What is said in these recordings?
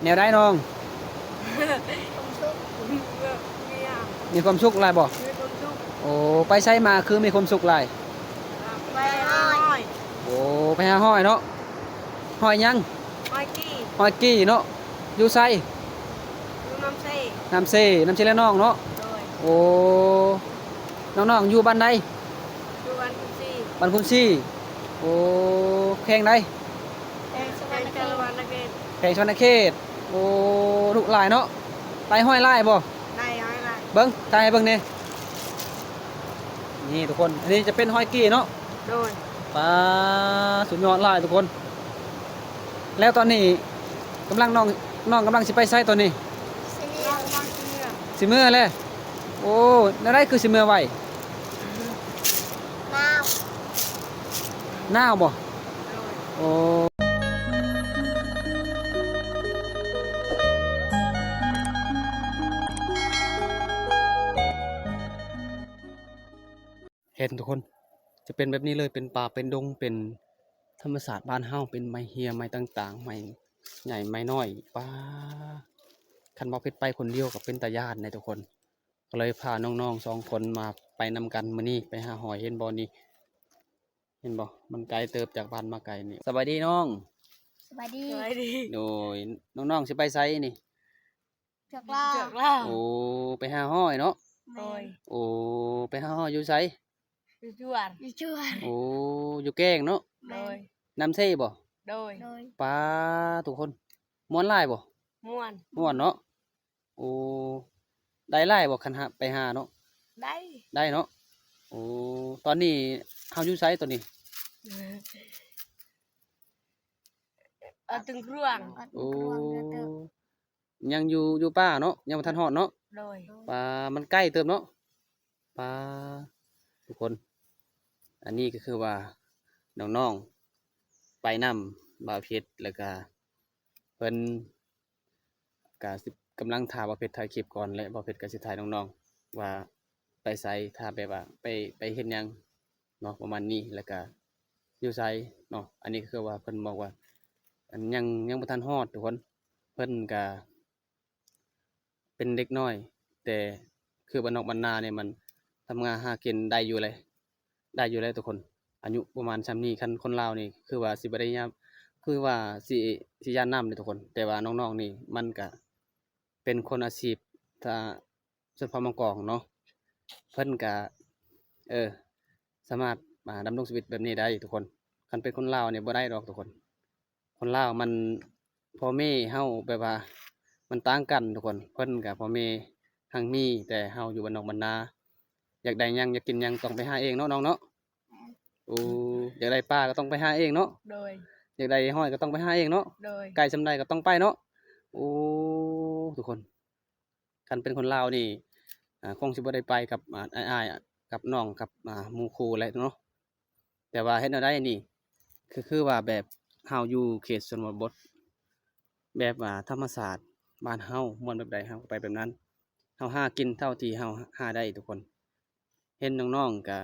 ແນວໃດນ້ອງ? ມີຄວາມສຸກຫຼາຍບໍ່? ໂອ້ ໄປໃສມາຄືມີຄວາມສຸກຫຼາຍ? ໄປຫາຫອຍ. ໂອ້ ໄປຫາຫອຍເນາະ. ຫອຍຫຍັງ? ຫອຍກີ່. ຫອຍກີ່ເນາະ. ຢູ່ໃສ? ຢູ່ນ້ຳເຊ. ນ້ຳເຊ ນ້ຳເຊລະນອງເນາະ. ໂດຍ. ໂອ້ ນ້ອງໆ ຢູ່ບ້ານໃດ? ຢູ່ບ້ານຄຸນຊີ. ບ້ານຄຸນຊີ. ໂອ້ ແຂວງໃດ? ແຂວງສະຫວັນນະເຂດ. ແຂວງສະຫວັນນະເຂດ. ໂອ້ ດຸຫຼາຍເນາະ. ໄດ້ຫອຍຫຼາຍບໍ່? ໄດ້ຫອຍຫຼາຍ. ເບິ່ງ ຖ່າຍໃຫ້ເບິ່ງແດ່. ນີ້ທຸກຄົນ ອັນນີ້ຈະເປັນຫອຍກີ່ເນາະ. ໂດຍ. ປາ ສຸດຍອດຫຼາຍທຸກຄົນ. ແລ້ວຕອນນີ້ກຳລັງ ນ້ອງ ນ້ອງກຳລັງຊິໄປໃສຕອນນີ້? ຊິເມືອ. ຊິເມືອແລ້ວ. ໂອ້ ແນວໃດຄືຊິເມືອໄວ? ໜາວ. ໜາວບໍ່? ໂດຍ. ໂອ້ ເຫັນທຸກຄົນ ຈະເປັນແບບນີ້ເລີຍ ເປັນປ່າເປັນດົງ ເປັນທຳມະຊາດບ້ານເຮົາ ເປັນໄມ້ເຮຍ ໄມ້ຕ່າງໆ ໄມ້ໃຫຍ່ໄມ້ນ້ອຍ. ປາ ຄັນບໍ່ເປັນໄປຄົນດຽວກໍເປັນຕາຢ້ານເດ້ທຸກຄົນ. ກໍເລີຍພານ້ອງໆສອງຄົນມາໄປນຳກັນມື້ນີ້ ໄປຫາຫອຍ. ເຫັນບໍ່ນີ້? ເຫັນບໍ່? ມັນໄກເຕີບຈາກບ້ານມາໄກນີ້. ສະບາຍດີນ້ອງ. ສະບາຍດີ. ສະບາຍດີ. ໂດຍ. ນ້ອງໆຊິໄປໃສນີ້? ເທືອກລາວ. ເທືອກລາວ. ໂອ້ ໄປຫາຫອຍເນາະ. ໂດຍ. ໂອ້ ໄປຫາຫອຍຢູ່ໃສ? ຢູ່ຈວນ. ຢູ່ຈວນ. ໂອ້ ຢູ່ແກ້ງເນາະ. ໂດຍ. ນ້ຳເຊບໍ່? ໂດຍ. ໂດຍ. ປາ ທຸກຄົນ ມ່ວນຫຼາຍບໍ່? ມ່ວນ. ມ່ວນເນາະ. ໂອ້ ໄດ້ຫຼາຍບໍ່ ຄັນຫາ ໄປຫາເນາະ? ໄດ້. ໄດ້ເນາະ. ໂອ້ ຕອນນີ້ເຮົາຢູ່ໃສຕອນນີ້? ເອົາຕຶງພຣວງ. ໂອ້ ຍັງຢູ່ ຢູ່ປ່າເນາະ ຍັງບໍ່ທັນຮອດເນາະ. ໂດຍ. ປາ ມັນໃກ້ເຕີບເນາະ. ປາ ທຸກຄົນ ອັນນີ້ກໍຄືວ່ານ້ອງໆໄປນຳບ່າວເພັດ ແລ້ວກະເພິ່ນກະຊິກຳລັງຖ້າບ່າວເພັດຖ່າຍຄລິບກ່ອນ ແລະ ບ່າວເພັດກະຊິຖ່າຍນ້ອງໆວ່າໄປໃສ ຖ້າແບບວ່າໄປ ໄປເຮັດຫຍັງເນາະ ປະມານນີ້ ແລ້ວກະຢູ່ໃສເນາະ. ອັນນີ້ກໍຄືວ່າເພິ່ນບອກວ່າ ອັນ ຍັງ ຍັງບໍ່ທັນຮອດທຸກຄົນ. ເພິ່ນກະ ເປັນເດັກນ້ອຍ ແຕ່ຄືບ້ານນອກບ້ານນານີ້ມັນທຳມາຫາກິນໄດ້ຢູ່ແຫຼະ ໄດ້ຢູ່ແຫຼະທຸກຄົນ. ອາຍຸປະມານຊ່ຳນີ້ ຄັນຄົນລາວນີ້ຄືວ່າຊິບໍ່ໄດ້ຍາມ ຄືວ່າຊິ ຊິຢ້ານນ້ຳເດ້ທຸກຄົນ. ແຕ່ວ່ານ້ອງໆນີ້ມັນກະເປັນຄົນອາຊີບ ຖ້າຊົນເຜົ່າມັງກອງເນາະ ເພິ່ນກະ ເອີ ສາມາດ ອ່າ ດຳລົງຊີວິດແບບນີ້ໄດ້ທຸກຄົນ. ຄັນເປັນຄົນລາວນີ້ບໍ່ໄດ້ດອກທຸກຄົນ. ຄົນລາວມັນ ພໍ່ແມ່ເຮົາແບບວ່າມັນຕ່າງກັນທຸກຄົນ. ເພິ່ນກະພໍ່ແມ່ຮັ່ງມີ ແຕ່ເຮົາຢູ່ບ້ານນອກບ້ານນາ ຢາກໄດ້ຫຍັງ ຢາກກິນຫຍັງ ຕ້ອງໄປຫາເອງເນາະນ້ອງເນາະ. ໂອ້ ຢາກໄດ້ປາກໍຕ້ອງໄປຫາເອງເນາະ. ໂດຍ. ຢາກໄດ້ຫອຍກໍຕ້ອງໄປຫາເອງເນາະ. ໂດຍ. ໄກສ່ຳໃດກໍຕ້ອງໄປເນາະ. ໂອ້ ທຸກຄົນ ຄັນເປັນຄົນລາວນີ້ ອ່າ ຄົງຊິບໍ່ໄດ້ໄປກັບ ອ່າ ອ້າຍໆ ກັບນ້ອງ ກັບ ອ່າ ໝູ່ຄູ່ແຫຼະເນາະ. ແຕ່ວ່າເຮັດແນວໃດນີ້ ຄື ຄືວ່າແບບເຮົາຢູ່ເຂດຊົນນະບົດ ແບບວ່າທຳມະຊາດບ້ານເຮົາມ່ວນແບບໃດ ເຮົາກໍໄປແບບນັ້ນ. ເຮົາຫາກິນເທົ່າທີ່ເຮົາຫາໄດ້ທຸກຄົນ. ເຫັນນ້ອງໆກະ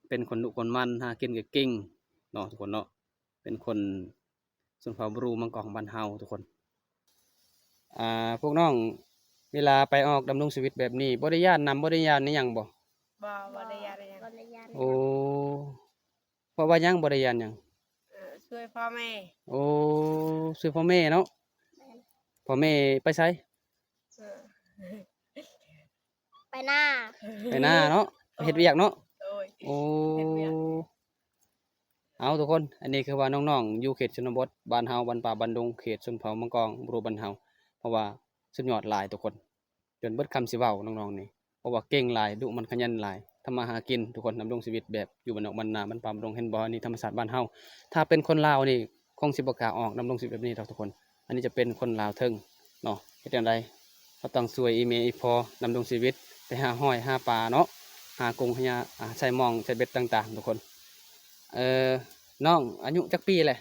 ເປັນຄົນດຸຄົນໝັ່ນ ຫາກິນກະເກັ່ງເນາະທຸກຄົນເນາະ. ເປັນຄົນຊົນເຜົ່າບຣູມັງກອງຂອງບ້ານເຮົາທຸກຄົນ. ອ່າ ພວກນ້ອງເວລາໄປອອກດຳລົງຊີວິດແບບນີ້ ບໍ່ໄດ້ຢ້ານນ້ຳ ບໍ່ໄດ້ຢ້ານອີ່ຫຍັງບໍ່? ບໍ່ ບໍ່ໄດ້ຢ້ານອີ່ຫຍັງ. ບໍ່ໄດ້ຢ້ານ. ໂອ້ ເພາະວ່າຫຍັງບໍ່ໄດ້ຢ້ານຫຍັງ? ເອີ ຊ່ວຍພໍ່ແມ່. ໂອ້ ຊ່ວຍພໍ່ແມ່ເນາະ. ແມ່ນ. ພໍ່ແມ່ໄປໃສ? ເອີ ໄປນາ. ໄປນາເນາະ ໄປເຮັດວຽກເນາະ. ໂດຍ. ໂອ້ ເຮັດວຽກ. ເອົາທຸກຄົນ ອັນນີ້ຄືວ່ານ້ອງໆຢູ່ເຂດຊົນນະບົດ ບ້ານເຮົາ ບ້ານປ່າ ບ້ານດົງ ເຂດຊົນເຜົ່າມັງກອງບຣູ ບ້ານເຮົາ ເພາະວ່າສຸດຍອດຫຼາຍທຸກຄົນ. ຈົນເບິດຄຳຊິເວົ້ານ້ອງໆນີ້ ເພາະວ່າເກັ່ງຫຼາຍ ດຸໝັ່ນຂະຫຍັນຫຼາຍ ທຳມາຫາກິນທຸກຄົນ ດຳລົງຊີວິດແບບຢູ່ບ້ານນອກບ້ານນາ ບ້ານປ່າບ້ານດົງ. ເຫັນບໍ່ ອັນນີ້ທຳມະຊາດບ້ານເຮົາ ຖ້າເປັນຄົນລາວນີ້ຄົງຊິບໍ່ກ້າອອກດຳລົງຊີວິດແບບນີ້ດອກທຸກຄົນ. ອັນນີ້ຈະເປັນຄົນລາວເທິງເນາະ. ເຮັດແນວໃດ ເຮົາຕ້ອງຊ່ວຍອີ່ແມ່ອີ່ພໍ່ດຳລົງຊີວິດ ໄປຫາຫອຍຫາປາເນາະ ຫາກົງຫາຫຍ້າ ອ່າ ໃສ່ມອງໃສ່ເບັດຕ່າງໆທຸກຄົນ. ເອີ ນ້ອງອາຍຸຈັກປີແຫຼະ?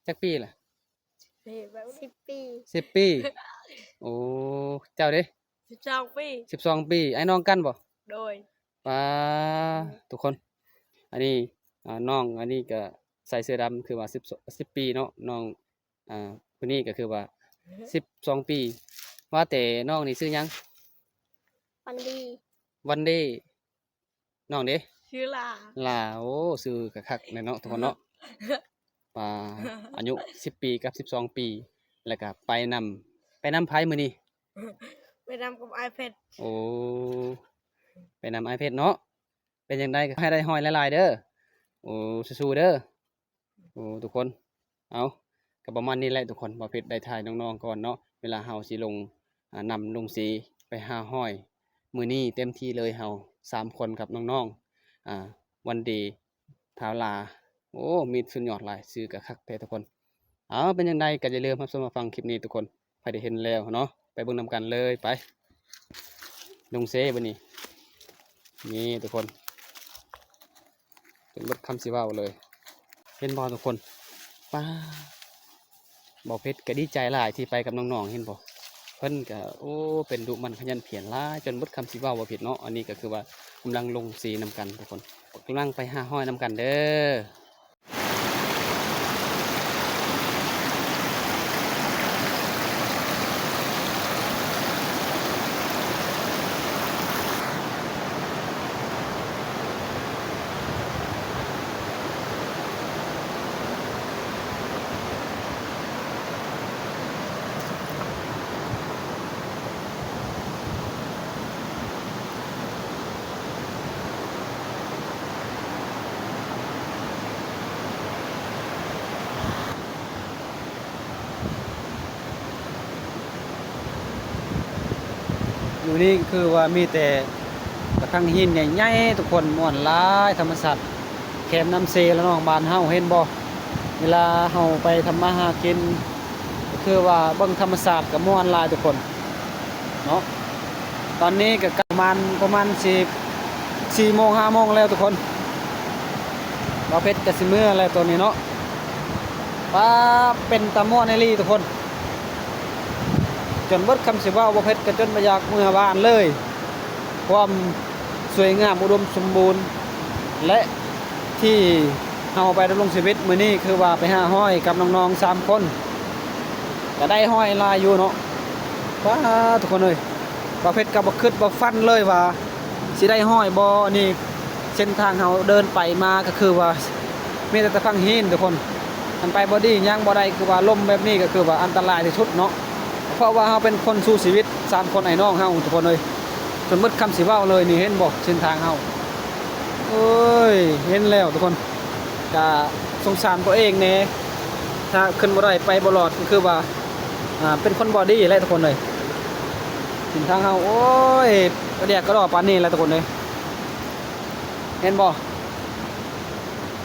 ຈັກປີແຫຼະ? ສິບປີ. ສິບປີ. ໂອ້ ເຈົ້າເດ? ສິບສອງປີ. ສິບສອງປີ. ອ້າຍນ້ອງກັນບໍ່? ໂດຍ. ປາ ອືມ ທຸກຄົນ ອັນນີ້ ອ່າ ນ້ອງ ອັນນີ້ກະ ໃສ່ເສື້ອດຳ ຄືວ່າສິບ ສິບປີເນາະ ນ້ອງ ອ່າ ຜູ້ນີ້ກໍຄືວ່າສິບສອງປີ. ວ່າແຕ່ນ້ອງນີ້ຊື່ຫຍັງ? ວັນດີ. ວັນດີ. ນ້ອງເດ? ຊື່ຫຼາ. ຫຼາ. ໂອ້ ຊື່ກໍຄັກແຫຼະເນາະ ທຸກຄົນເນາະ. ປາ ອາຍຸສິບປີກັບສິບສອງປີ ແລ້ວກໍໄປນຳ ໄປນຳໃຜມື້ນີ້? ໄປນຳກັບອ້າຍເພັດ. ໂອ້ ໄປນຳອ້າຍເພັດເນາະ. ເປັນຈັ່ງໃດກໍໃຫ້ໄດ້ຮ້ອຍຫຼາຍໆເດີ. ໂອ້ ສູ້ໆເດີ. ໂອ້ ທຸກຄົນ ເອົາ ກໍປະມານນີ້ແຫຼະທຸກຄົນ. ບ່າວເພັດໄດ້ຖ່າຍນ້ອງໆກ່ອນເນາະ ເວລາເຮົາຊິລົງ ອ່າ ນຳລຸງເຊໄປຫາຫອຍ. ມື້ນີ້ເຕັມທີ່ເລີຍ ເຮົາສາມຄົນກັບນ້ອງໆ ອ່າ ວັນດີ ທ້າວຫຼາ. ໂອ້ ມີສຸດຍອດຫຼາຍ ຊື່ກໍຄັກແທ້ທຸກຄົນ. ເອົາ ເປັນຈັ່ງໃດກໍຢ່າລືມຮັບຊົມຮັບຟັງຄລິບນີ້ທຸກຄົນ. ໃຜໄດ້ເຫັນແລ້ວເນາະ ໄປເບິ່ງນຳກັນເລີຍ ໄປ. ລຸງເຊບັດນີ້ ນີ້ທຸກຄົນ ຈົນໝົດຄຳຊິເວົ້າເລີຍ. ເຫັນບໍ່ທຸກຄົນ? ປ້າ ບ່າວເພັດກໍດີໃຈຫຼາຍທີ່ໄປກັບນ້ອງໆ ເຫັນບໍ່? ເພິ່ນກໍ ໂອ້ ເປັນດຸໝັ່ນຂະຫຍັນພຽນຫຼາຍ ຈົນໝົດຄຳຊິເວົ້າ ບ່າວເພັດເນາະ. ອັນນີ້ກໍຄືວ່າກຳລັງລົງເຊນຳກັນທຸກຄົນ ກຳລັງໄປຫາຫອຍນຳກັນເດີ. ຢູ່ນີ້ຄືວ່າມີແຕ່ກະທັງຫີນໃຫຍ່ໆ ທຸກຄົນ ມ່ວນຫຼາຍ ທຳມະຊາດແຄມນ້ຳເຊລະນອງບ້ານເຮົາ ເຫັນບໍ່? ເວລາເຮົາໄປທຳມາຫາກິນ ກໍຄືວ່າເບິ່ງທຳມະຊາດກໍມ່ວນຫຼາຍທຸກຄົນເນາະ. ຕອນນີ້ກໍປະມານ ປະມານສີ່ ສີ່ໂມງ ຫ້າໂມງແລ້ວທຸກຄົນ. ບ່າວເພັດກໍຊິເມືອແລ້ວຕອນນີ້ເນາະ. ປ້າ ເປັນຕາມ່ວນອີ່ຫຼີທຸກຄົນ ຈົນເບິດຄຳຊິເວົ້າ. ບ່າວເພັດກໍຈົນບໍ່ຢາກເມືອບ້ານເລີຍ. ຄວາມສວຍງາມອຸດົມສົມບູນ ແລະ ທີ່ເຮົາໄປດຳລົງຊີວິດມື້ນີ້ ຄືວ່າໄປຫາຫອຍກັບນ້ອງໆສາມຄົນ ກໍໄດ້ຫອຍຫຼາຍຢູ່ເນາະ. ປ້າ ທຸກຄົນເອີຍ ບ່າວເພັດກໍບໍ່ຄິດບໍ່ຝັນເລີຍວ່າຊິໄດ້ຫອຍບໍ່. ນີ້ເສັ້ນທາງເຮົາເດີນໄປມາກໍຄືວ່າມີແຕ່ຕະພັງຫີນທຸກຄົນ ມັນໄປບໍ່ດີຫຍັງບໍ່ໄດ້ ຄືວ່າລົມແບບນີ້ກໍຄືວ່າອັນຕະລາຍທີ່ສຸດເນາະ. ເພາະວ່າເຮົາເປັນຄົນສູ້ຊີວິດ ສາມຄົນອ້າຍນ້ອງເຮົາທຸກຄົນເອີຍ ຈົນເບິດຄຳຊິເວົ້າເລີຍ. ນີ້ເຫັນບໍ່ເສັ້ນທາງເຮົາ? ໂອ້ຍ ເຫັນແລ້ວທຸກຄົນ ກະສົງສານຕົວເອງແດ່ ຖ້າຂຶ້ນບໍ່ໄດ້ໄປບໍ່ລອດ ກໍຄືວ່າ ອ່າ ເປັນຄົນບໍ່ດີແຫຼະທຸກຄົນເອີຍ. ເສັ້ນທາງເຮົາ ໂອ້ຍ ກະດຽກກະດໍປານນີ້ແຫຼະທຸກຄົນເອີຍ ເຫັນບໍ່?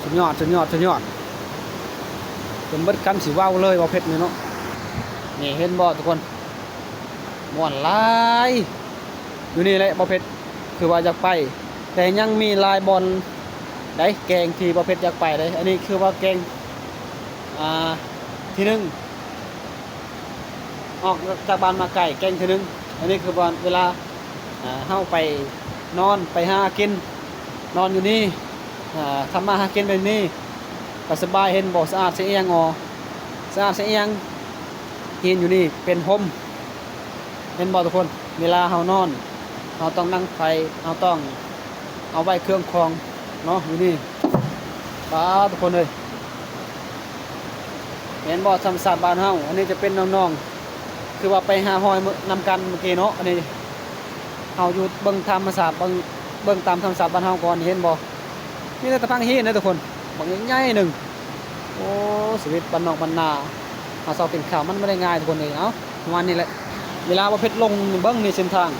ສຸດຍອດ ສຸດຍອດ ສຸດຍອດ ຈົນເບິດຄຳຊິເວົ້າເລີຍ ເວົ້າເຜັດນີ້ເນາະ. ນີ້ເຫັນບໍ່ທຸກຄົນ? ມ່ວນຫຼາຍ. ຢູ່ນີ້ແຫຼະ ບ່າວເພັດຄືວ່າຢາກໄປ ແຕ່ຍັງມີຫຼາຍບ່ອນໃດ໋ ແກ້ງທີ່ບ່າວເພັດຢາກໄປເດ້. ອັນນີ້ຄືວ່າແກ້ງ ອ່າ ທີໜຶ່ງ ອອກຈາກບ້ານມາໄກ ແກ້ງທີໜຶ່ງ. ອັນນີ້ຄືວ່າເວລາ ອ່າ ເຮົາໄປນອນ ໄປຫາກິນ ນອນຢູ່ນີ້ ອ່າ ທຳມາຫາກິນແບບນີ້ ກໍສະບາຍ. ເຫັນບໍ່? ສະອາດສະອຽງ ອໍ ສະອາດສະອຽງ. ຫີນຢູ່ນີ້ເປັນຮົ່ມ ເຫັນບໍ່ທຸກຄົນ? ເວລາເຮົານອນ ເຮົາຕ້ອງນັ່ງໄຟ ເຮົາຕ້ອງເອົາໄວ້ເຄື່ອງຂອງເນາະ ຢູ່ນີ້. ປາ ທຸກຄົນເອີຍ ເຫັນບໍ່? ທຳມະຊາດບ້ານເຮົາ. ອັນນີ້ຈະເປັນນ້ອງໆ ຄືວ່າໄປຫາຫອຍນຳກັນເມື່ອກີ້ເນາະ. ອັນນີ້ເຮົາຢູ່ເບິ່ງທຳມະຊາດ ເບິ່ງ ເບິ່ງຕາມທຳມະຊາດບ້ານເຮົາກ່ອນ. ເຫັນບໍ່? ມີແຕ່ຕະພັງຫີນເດ້ທຸກຄົນ ບັກໃຫຍ່ໆໜຶ່ງ. ໂອ້ ຊີວິດບ້ານນອກບ້ານນາ ຫາເຊົ້າກິນຄ່ຳ ມັນບໍ່ໄດ້ງ່າຍທຸກຄົນເອີຍ. ເອົ້າ ປະມານນີ້ແຫຼະ. ເວລາບ່າວເພັດລົງ ເບິ່ງນີ້ເສັ້ນທາງ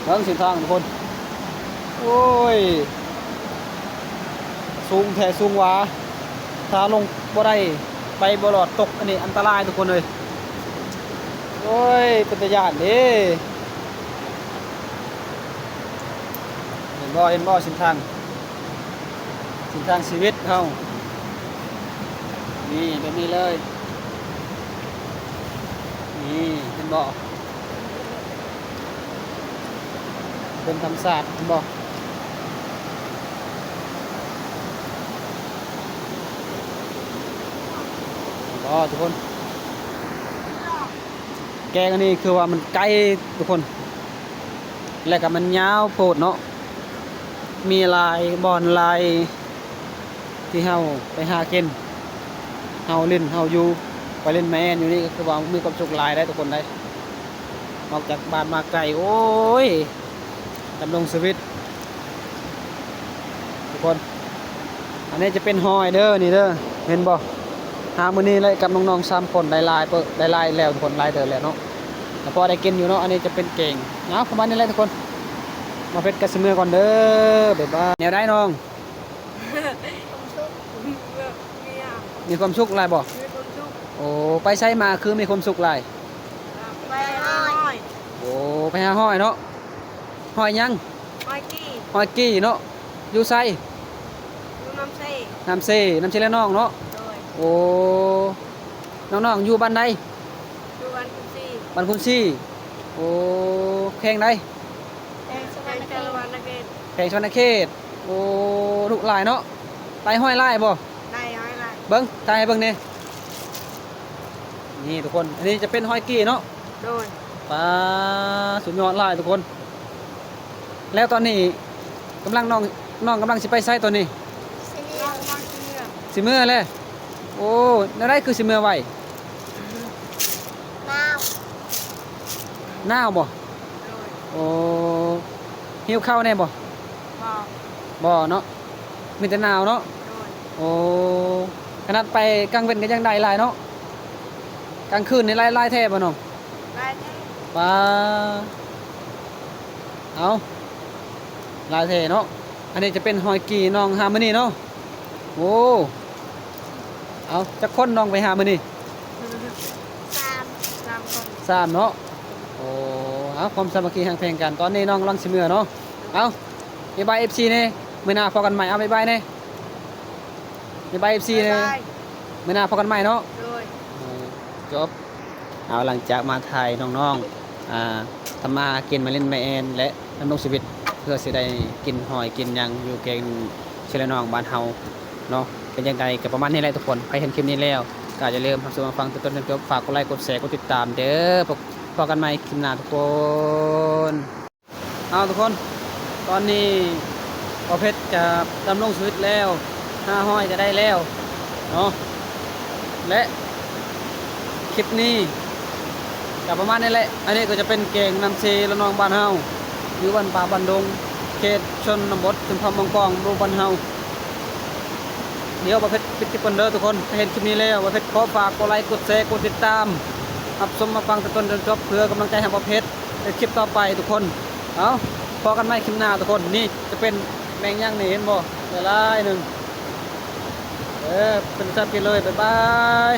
ເບິ່ງເສັ້ນທາງທຸກຄົນ. ໂອ້ຍ ສູງແທ້ສູງຫວາ ຖ້າລົງບໍ່ໄດ້ ໄປບໍ່ລອດ ຕົກ ອັນນີ້ອັນຕະລາຍທຸກຄົນເອີຍ. ໂອ້ຍ ເປັນຕາຢ້ານເດ້. ເຫັນບໍ່? ເຫັນບໍ່? ເສັ້ນທາງ ເສັ້ນທາງຊີວິດເຮົາ ນີ້ ແບບນີ້ເລີຍ. ນີ້ ເຫັນບໍ່? ເບິ່ງທຳມະຊາດ ເຫັນບໍ່? ອໍ ທຸກຄົນ ແກງອັນນີ້ຄືວ່າມັນໄກທຸກຄົນ ແລະກະມັນຍາວໂພດເນາະ ມີຫຼາຍບ່ອນຫຼາຍທີ່ເຮົາໄປຫາກິນ ເຮົາຫຼິ້ນເຮົາຢູ່ ໄປຫຼິ້ນແມ່ນຢູ່ນີ້ ຄືວ່າມີຄວາມສຸກຫຼາຍໄດ໋ທຸກຄົນໄດ໋ ອອກຈາກບ້ານມາໄກ ໂອ້ຍ ດຳລົງຊີວິດ ທຸກຄົນ ອັນນີ້ຈະເປັນຫອຍເດີ ນີ້ເດີ ເຫັນບໍ່? ຫາມື້ນີ້ແຫຼະ ກັບນ້ອງໆສາມຄົນ ໄດ້ຫຼາຍເຕີບ ໄດ້ຫຼາຍແລ້ວທຸກຄົນ ຫຼາຍເຕີບແລ້ວເນາະ ກະພໍໄດ້ກິນຢູ່ເນາະ ອັນນີ້ຈະເປັນແກງ ເອົາ ປະມານນີ້ແຫຼະທຸກຄົນ ບ່າວເພັດກະຊິເມືອກ່ອນເດີ ບາຍບາຍ ແນວໃດນ້ອງ? ມີຄວາມສຸກ ມີຄວາມສຸກຫຼາຍບໍ່? ມີຄວາມສຸກ ໂອ້ ໄປໃສມາຄືມີຄວາມສຸກຫຼາຍ? ໄປຫາຫອຍ ໂອ້ ໄປຫາຫອຍເນາະ ຫອຍຫຍັງ? ຫອຍກີ່ ຫອຍກີ່ເນາະ ຢູ່ໃສ? ຢູ່ນ້ຳເຊ ນ້ຳເຊ ນ້ຳເຊລະນອງເນາະ ໂດຍ ໂອ້ ນ້ອງໆຢູ່ບ້ານໃດ? ຢູ່ບ້ານຄຸນຊີ ບ້ານຄຸນຊີ ໂອ້ ແຂວງໃດ? ແຂວງສະຫວັນນະເຂດ ແຂວງສະຫວັນນະເຂດ ໂອ້ ດຸຫຼາຍເນາະ ໄດ້ຫອຍຫຼາຍບໍ່? ໄດ້ຫອຍຫຼາຍ ເບິ່ງ ຖ່າຍໃຫ້ເບິ່ງແດ່ ນີ້ທຸກຄົນ ອັນນີ້ຈະເປັນຫອຍກີ່ເນາະ ໂດຍ ປາ ສຸດຍອດຫຼາຍທຸກຄົນ ແລ້ວຕອນນີ້ກຳລັງ ນ້ອງ ນ້ອງກຳລັງຊິໄປໃສຕອນນີ້? ຊິເມືອ ຊິເມືອແລ້ວ ໂອ້ ແນວໃດຄືຊິເມືອໄວ? ໜາວ ໜາວບໍ່? ໂດຍ ໂອ້ ຫິວເຂົ້າແດ່ບໍ່? ບໍ່ ບໍ່ເນາະ ມີແຕ່ໜາວເນາະ ໂດຍ ໂອ້ ຂະໜາດໄປກາງເວັນກະຍັງໄດ້ຫຼາຍເນາະ ກາງຄືນນີ້ໄດ້ຫຼາຍແທ້ບໍ່ນ້ອງ? ຫຼາຍແທ້ ປາ ເອົາ ຫຼາຍແທ້ເນາະ ອັນນີ້ຈະເປັນຫອຍກີ່ນ້ອງຫາມື້ນີ້ເນາະ ໂອ້ ເອົາ ຈັກຄົນນ້ອງໄປຫາມື້ນີ້? ສາມ ສາມຄົນ ສາມເນາະ ໂອ້ ເອົາ ຄວາມສາມັກຄີຮັກແພງກັນ ຕອນນີ້ນ້ອງກຳລັງຊິເມືອເນາະ ເອົາ ບາຍບາຍເອັຟຊີແດ່ ມື້ໜ້າພໍ້ກັນໃໝ່ ເອົາ ບາຍບາຍແດ່ ບາຍບາຍເອັຟຊີແດ່ ບາຍບາຍ ມື້ໜ້າພໍ້ກັນໃໝ່ເນາະ ໂດຍ ເອີ ຈົບ ເອົາ ຫຼັງຈາກມາຖ່າຍນ້ອງໆ ອ່າ ທຳມາຫາກິນ ມາຫຼິ້ນມາແອນ ແລະ ດຳລົງຊີວິດ ເພື່ອຊິໄດ້ກິນຫອຍກິນຫຍັງຢູ່ແຂວງເຊລະນອງບ້ານເຮົາເນາະ ເປັນຈັ່ງໃດກະປະມານນີ້ແຫຼະທຸກຄົນ ໃຜເຫັນຄລິບນີ້ແລ້ວກະຢ່າລືມຮັບຊົມຮັບຟັງແຕ່ຕົ້ນຈົນຈົບ ຝາກກົດໄລ ກົດແຊ ກົດຕິດຕາມເດີ ພໍ້ກັນໃໝ່ຄລິບໜ້າທຸກຄົນ. ເອົາທຸກຄົນ ຕອນນີ້ບ່າວເພັດກະດຳລົງຊີວິດແລ້ວ ຫາຫອຍກະໄດ້ແລ້ວເນາະ ແລະ ຄລິບນີ້ກະປະມານນີ້ແຫຼະ ອັນນີ້ກະຈະເປັນແກງນ້ຳເຊລະນອງບ້ານເຮົາ ຢູ່ບ້ານປ່າບ້ານດົງ ເຂດຊົນນະບົດ ຊົນເຜົ່າເມືອງກອງ ເມືອງບ້ານເຮົາ ດຽວບ່າວເພັດປິດຄລິບກ່ອນເດີທຸກຄົນ ໃຜເຫັນຄລິບນີ້ແລ້ວ ບ່າວເພັດຂໍຝາກກົດໄລ ກົດແຊ ກົດຕິດຕາມ ຮັບຊົມຮັບຟັງແຕ່ຕົ້ນຈົນຈົບ ເພື່ອກຳລັງໃຈໃຫ້ບ່າວເພັດ ໃນຄລິບຕໍ່ໄປທຸກຄົນ ເອົາ ພໍ້ກັນໃໝ່ຄລິບໜ້າທຸກຄົນ ນີ້ຈະເປັນແມງຫຍັງນີ້ ເຫັນບໍ່ ຫຼາຍໆໜຶ່ງ ເອີ ເປັນພາສາອັງກິດເລີຍ ບາຍບາຍ.